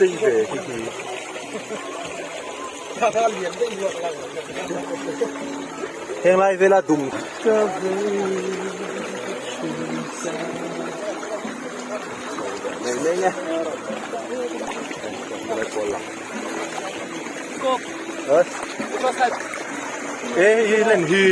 Sei ve khi khi. Heng lai vela dum. Nei nei nge. Ê hi lên hi.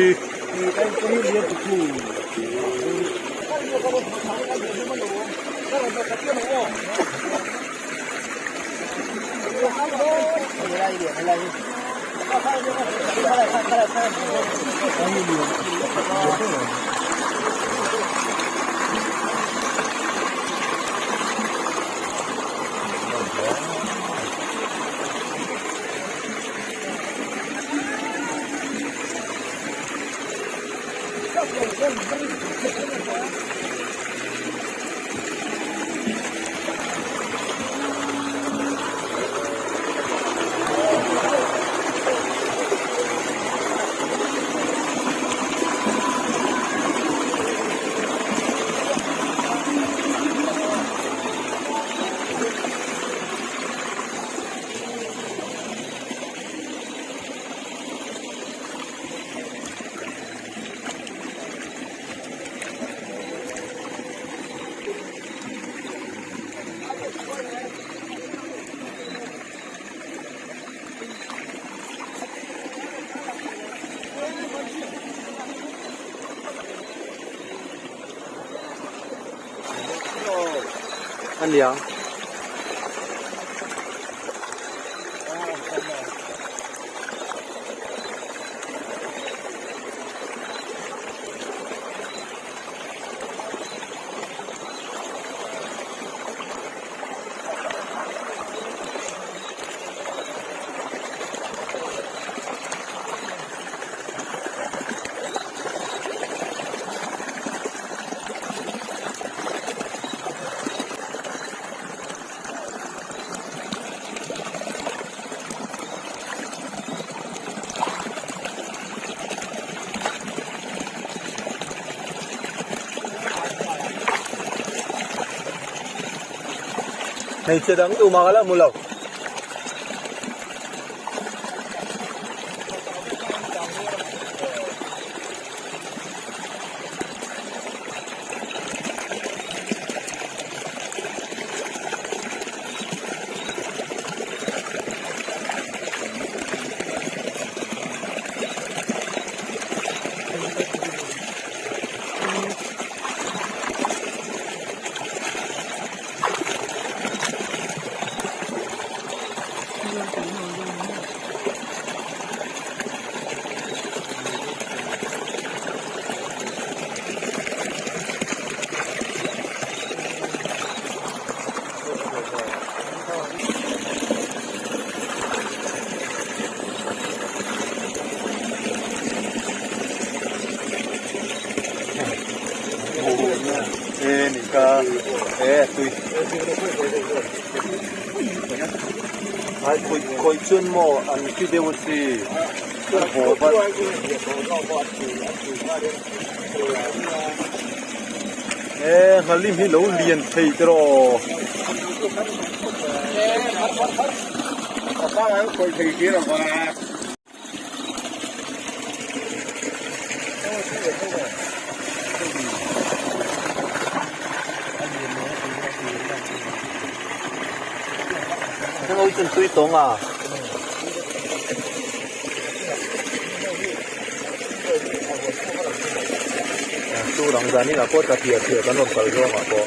Ania. Hmeichhe dang tumah ka la hmu lo. E nih kha e tui ai khawi khawi chuan maw an ti deuh a si an haw vat. E nghalim hi lo lian thei tiraw. Tui tawng a. Chu dang zan inah pawh tla phiah phiah kan rawn kal zawngah pawh.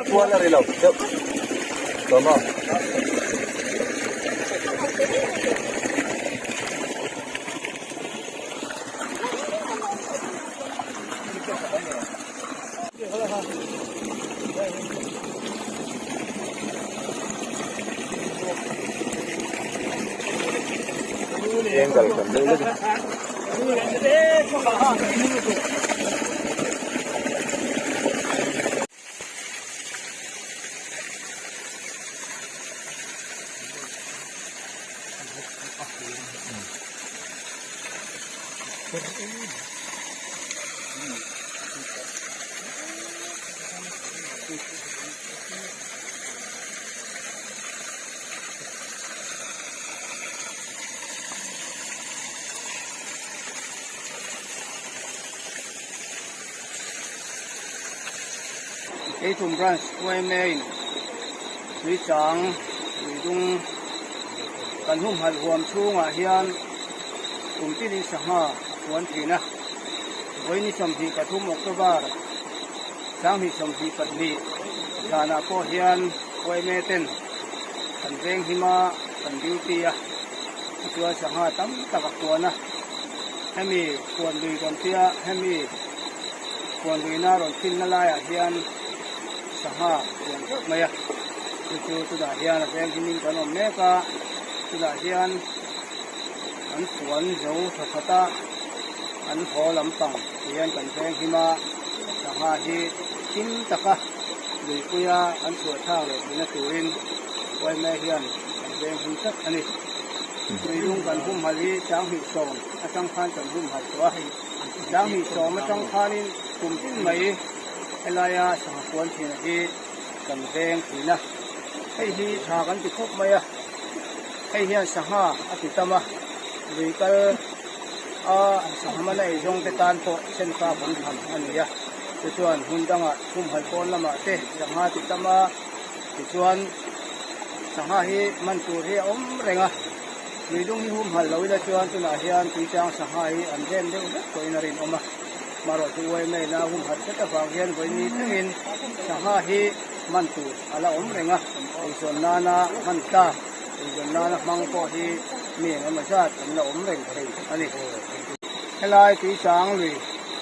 Kual a ri lo deuh tawh maw? Angle kan deuh lek a. Keitum branch yma in Tuichang Tuidung kan humhalh huam chhungah hian kum tinin sangha a puan thin a, vawiin 23 October 2022 zanah pawh hian yma ten kan veng him a, kan duty a, tichuan sangha tam tak a puan a, hemi puan lui rawn tia hemi puan luina rawn finna laiah hian sangha puan teuh mai a, chu chu chutah hian a veng himin kan awm mek a, chutah hian an puan zo tha khat a, an haw lampang tihian kan veng him a, sangha hi him taka luipuia an chhuah thlak leh theihna turin yma hian kan veng him tlat a ni. Tuilung kan humhalh hi 2010 atang khan kan humhalh tawh a, 2010 atang khanin kum tin mai helaia sangha puan thin hi kan veng thin a, hei hi tha kan ti khawp mai a. Hei hian sangha a ti tam a, lui kal a sangha man a ei zawng te tan pawh senfa kan tham a ni a, chu chuan hmun dangah humhalh pawn lamah te sangha a ti tam a, tichuan sangha hi man tur hi a awm reng a, lui dung hi humhalh lo ila chuan tunah hian tuichang sangha hi an rem deuh vek pawhin a rinawm a, marawh chu uai maina humhalh tlat avang hian vawiin ni thlengin sangha hi. hman tur a la awm reng a, eizawn nana hman tlak, eizawn nana hmang pawh hi mi eng emaw zat an la awm reng thei a ni. Helai Tuichang lui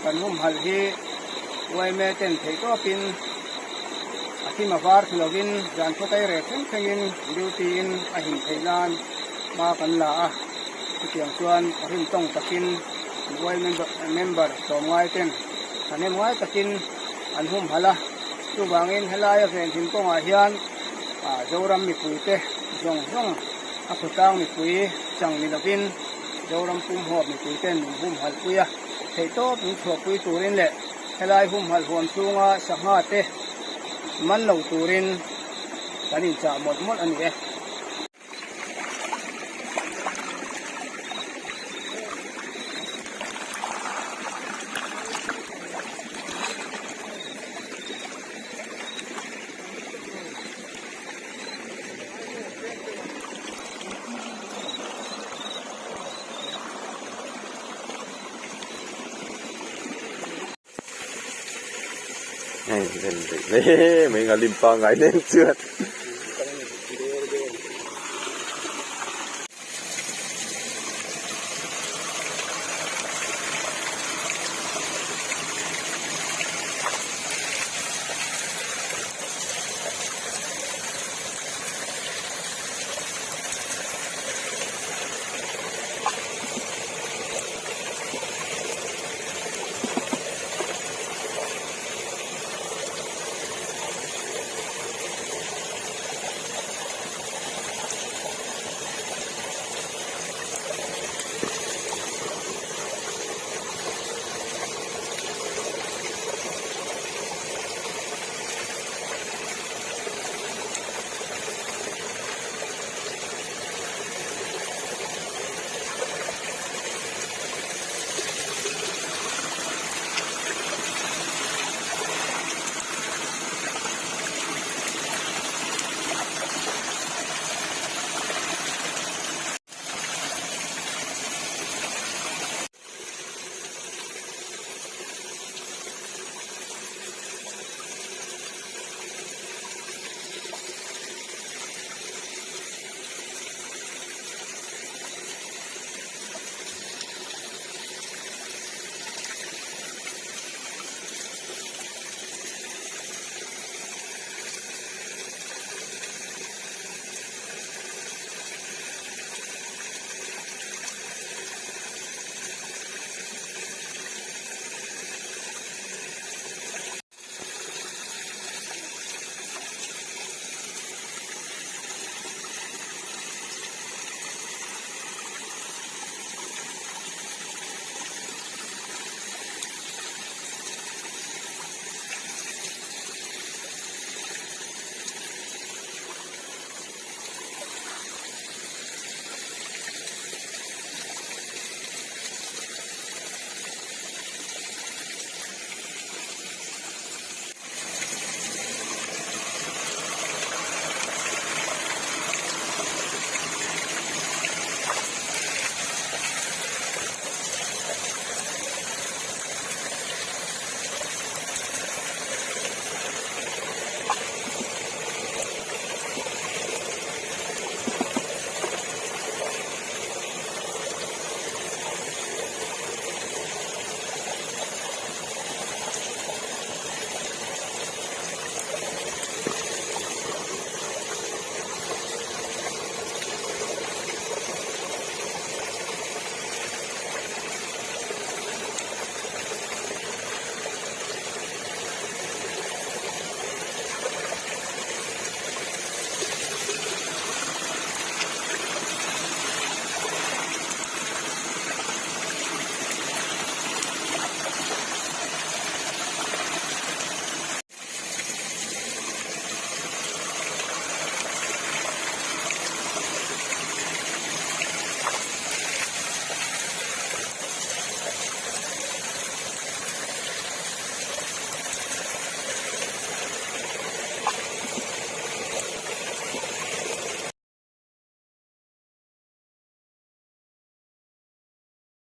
kan humhalh hi yma ten theih tawpin a thim a var thlu lovin zan khawkai reh thleng thlengin duty in a him theih nan hma kan la a, chutiang chuan rin tawng takin yma member tlawmngai ten thahnem ngai takin an humhalh a, chuvangin helaia venhim kawngah hian Zoram mipuite zawng zawng a khawtlang mipui chang ni lovin Zoram pumhawp mipuiten min humhalh pui a, theihtawp min chhuahpui turin leh helai humhalh huam chhunga sangha te man lo turin kan inchah mawlh mawlh a ni e. Hei len rih hle mai nga lim pangngai nen chuan.